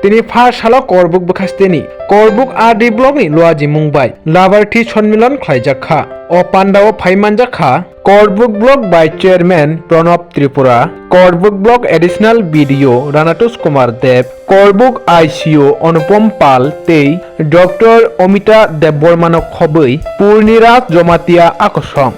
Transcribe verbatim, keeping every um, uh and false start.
Tini first salo Korbuk bwkhasteni Korbuk R D block ni luajimung bai labarthi sonmilon khlaijak kha. O pandao phai manjak kha Korbuk block bai chairman Pranab Tripura, Korbuk block additional B D O Ranatus Kumar Deb, Korbuk I C O Anupam Pal tei Doctor Omita Debbarmano khobwi Purniraj Jomatia akosong.